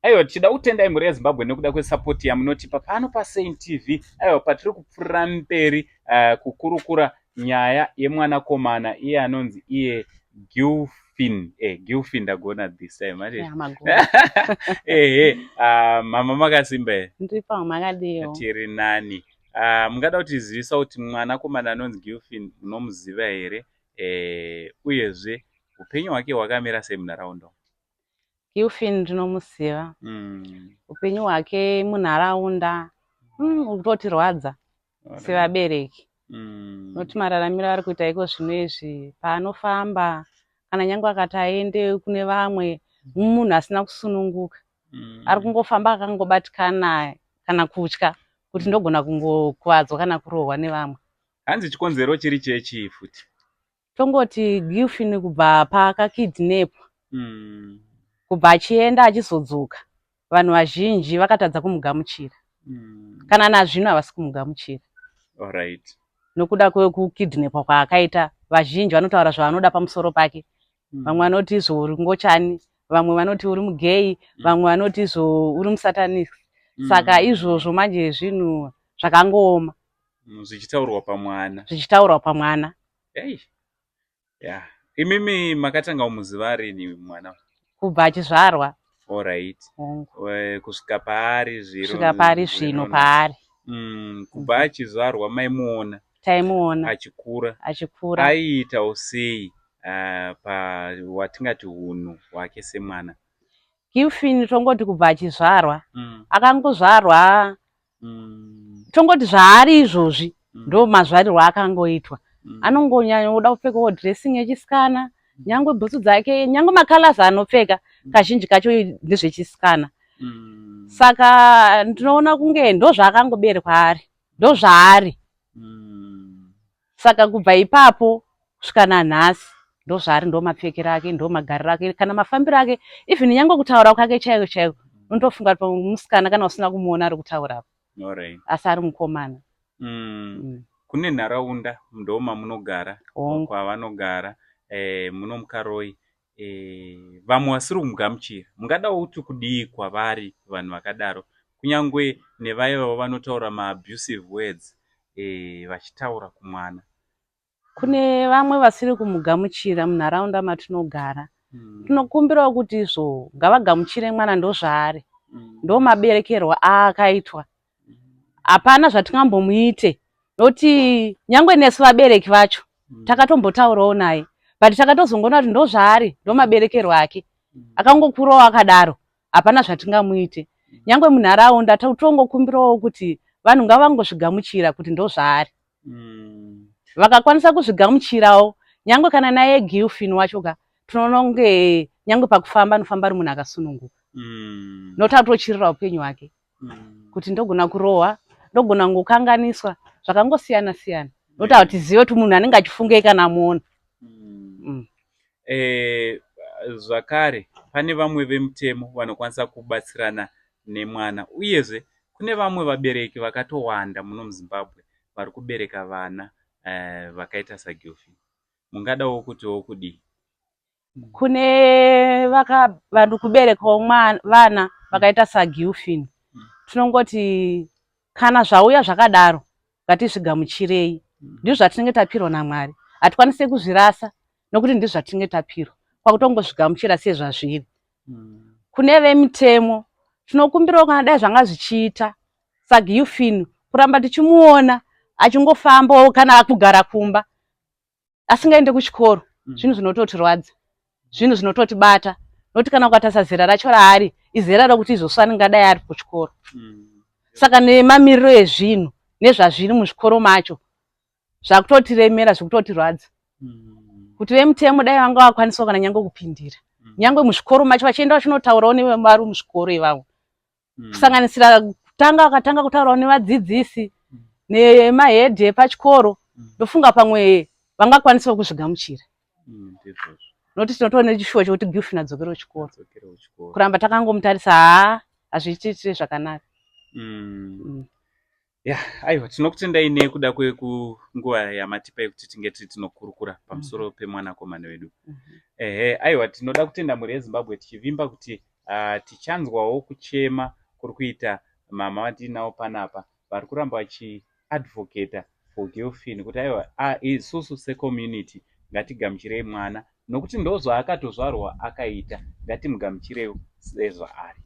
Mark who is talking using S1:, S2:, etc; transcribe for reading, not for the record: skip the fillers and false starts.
S1: Aiwa, tichida kutendai mhuri yeZimbabwe nekuda kwesapoti yamunotipa pano paSaint TV. Aiwa, patiri kupfuurira mberi kukurukura nyaya yemwanakomana iye anonzi iye Gilfin. Gilfin, ndagona this time. Manje.
S2: Yeah, magona.
S1: Ehe, mama makasimba here?
S2: Ndiripo, makadiwo?
S1: Tiri nani. Mungada kutizivisa kuti mwanakomana anonzi Gilfin munomuziva here? Uyezve upenyu hwake hwakamira sei munharaunda?
S2: Gilfin ndinomuziva. Upenyu hwake munharaunda kutotirwadza sevabereki. Noti mararamiro ari kuita iko zvino izvi, paanofamba kana nyange akati aende kune vamwe, munhu asina kusununguka. Ari kungofamba akangobatikana kana kutya kuti ndogona kungokuvadzwa kana kurohwa nevamwe.
S1: Hanzi chikonzero chiri chechii futi?
S2: Tongoti Gilfin kubva paakakidnapwa, kubva achienda achizodzoka, vanhu vazhinji vakatadza kumugamuchira. Kana nazvino havasi kumugamuchira. Nokuda kwekukidnapwa kwaakaita, vazhinji vanotaura zvavanoda pamusoro pake. Vamwe vanoti izvo uri ngochani, vamwe vanoti uri mugay, vamwe vanoti izvo uri musatanist. Saka izvozvo manje zvinhu zvakangooma.
S1: Zvichitaurwa pamwana.
S2: Zvichitaurwa pamwana.
S1: Hey. Yeah. Imimi makatanga kumuziva rini mwana?
S2: Kubva achizvarwa.
S1: Alright. Kusvika paari zvino.
S2: Kusvika paari zvino paari.
S1: Kubva achizvarwa maimuona?
S2: Taimuona.
S1: Achikura.
S2: Achikura.
S1: Aiitawo sei pa watingati hunhu hwake semwana?
S2: Gilfin tongoti kubva achizvarwa. Akangozvarwa tongoti zvaari izvozvi ndo mazvarirwo akangoitwa. Anongonyanya kuda kupfekawo dressing yechisikana, nyangwe bhutsu dzake, nyangwe macolors anopfeka kazhinji kacho ndezvechisikana. Saka ndinoona kunge ndo zvaakangoberekwa ari, ndo zvaari. Saka kubva ipapo kusvika nanhasi ndo zvaari, ndo mapfekero ake, ndo magariro ake, kana mafambiro ake, even nyangwe kutaura kwake chaiko chaiko unotofunga kuti musikana kana usina kumuona ari kutaura, asi ari mukomana.
S1: Kune nharaunda ndo mamunogara, kwavanogara, muno muKaroi, vamwe vasiri kumugamuchira, mungadawo kuti kudii kwavari vanhu vakadaro, kunyangwe nevaivawo vanotaura maabusive words vachitaura kumwana?
S2: Kune vamwe vasiri kumugamuchira munharaunda matinogara, tinokumbirawo kuti izvo ngavagamuchire mwana, ndo zvaari, ndo maberekerwo aakaitwa. Hapana zvatingambomuite, nokuti nyangwe nesu vabereki vacho takatombotaurawo naye, but takatozongoona kuti ndo zvaari, ndo maberekerwo ake, akangokurawo akadaro, hapana zvatingamuite. Nyangwe munharaunda tongokumbirawo kuti vanhu ngavangozvigamuchira kuti ndo zvaari. Vakakwanisa kuzvigamuchirawo, nyangwe kana naye Gilfin wacho ka, tinoona kunge nyangwe pakufamba anofamba ari munhu akasununguka, nokuti atochirira upenyu hwake kuti ndogona kurohwa, ndogona kungokanganiswa, zvakangosiyana siyana, nokuti hatizive kuti munhu anenge achifungei kana amuona.
S1: Zvakare pane vamwe vemutemo vanokwanisa kubatsirana nemwana, uyezve kune vamwe vabereki vakatowanda muno muZimbabwe vari kubereka vana vakaita saGilfin. Mungadawo kutiwo kudii?
S2: Kune vari kuberekawo vana vakaita saGilfin, tinongoti kana zvauya zvakadaro ngatizvigamuchirei. Ndizvo zvatinenge tapirwa naMwari, hatikwanisi kuzvirasa nokuti ndizvo zvatinenge tapirwa, kwakutongozvigamuchira sezvazviri. Kune vemitemo tinokumbirawo kana dai zvanga zvichiita saGilfin, kuramba tichimuona achingofambawo kana kugara kumba asingaende kuchikoro, zvinhu zvinototirwadza, zvinhu zvinototibata, nokuti kana ukatarisa zera racho raari, izera rokuti izvozvo anenge adai ari kuchikoro. Saka nemamiriro ezvinhu nezvazviri muzvikoro macho zvakutotiremera, zvikutotirwadza kuti vemutemo dai vanga vakwanisawo kana nyange kupindira nyangwe muzvikoro macho, vachienda vachinotaurawo nevari muzvikoro ivavo, kusanganisira kutanga vakatanga kutaurawo nevadzidzisi nemahedhi epachikoro, ndofunga pamwe vangakwanisawo kuzvigamuchira, nokuti tinotoona nechishuwo chekuti Gilfin adzokere kuchikoro. Kuramba takangomutarisa, haa, hazviititire zvakanaka.
S1: Ya, aiwa, tinokutendai nekuda kwekunguva yamatipa yekuti tinge tiri tinokurukura pamusoro pemwanakomana wedu. Ehe, aiwa, tinoda kutenda mhuri yeZimbabwe tichivimba kuti Tichanzwawo kuchema kuri kuita mama vatiinavo panapa vari kuramba vachiadvocata for Gelfin kuti aiwa, isusu secommunity ngatigamuchirei mwana nokuti ndozvaakatozvarwa akaita, ngatimugamuchirewo sezvaari.